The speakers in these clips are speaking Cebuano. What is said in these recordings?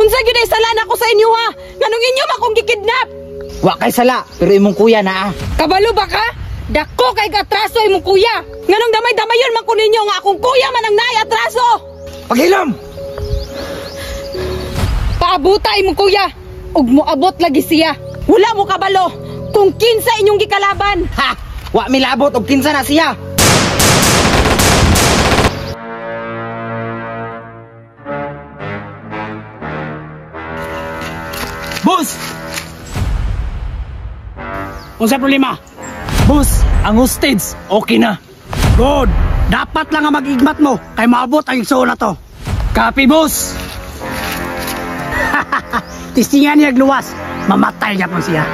Unsa gyud ay sala nako sa inyo ha? Nganong inyo man kong gikidnap? Wa kay sala, pero imong kuya naa. Kabalo ba ka? Dako kay atraso imong kuya. Nganong damay-damayon man ko ninyo nga akong kuya man ang naay atraso? Paghilom! Paabuta imong kuya ug moabot lagi siya. Wala mo kabalo kung kinsa inyong gikalaban. Ha! Wa milabot og kinsa na siya. Boss! Unsa problema? Boss, ang hostage okay na. Good. Dapat lang nga mag-igmat mo kay maabot ang igsuon na to. Copy, boss. Tistingan niya luwas, mamatay gyapon siya.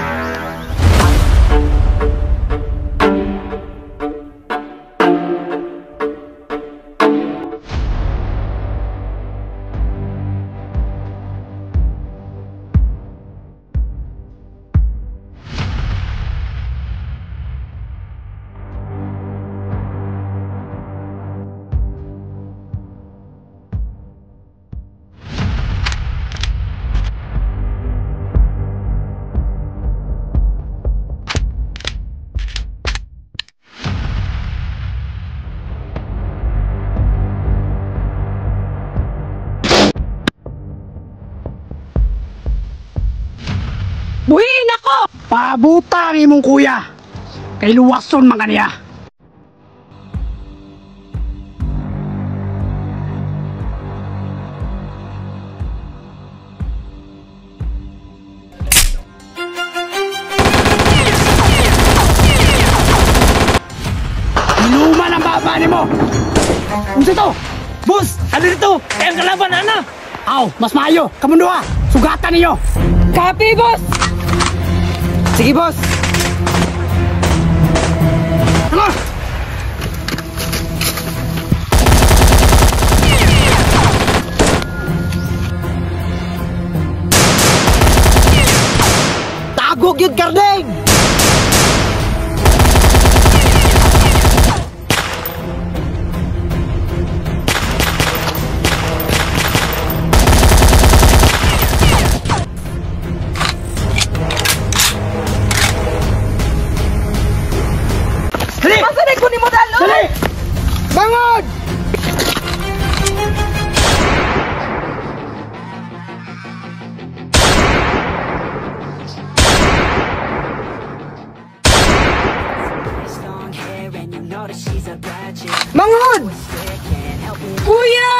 Buhiin ako! Paabuta ang imong kuya. Kay luwason man kaniya. Inuman ang baba nimo. Unsa to? Boss, ano dito? Kay ang kalaban ana. Aw, mas maayo. Kamundo ha. Sugatan ninyo. Copy, boss. Sige, boss. Tama! Tagog yun, Karding! Dali! Asa na ko nimo dalon? Dali! Bangod! Mangod! Kuya!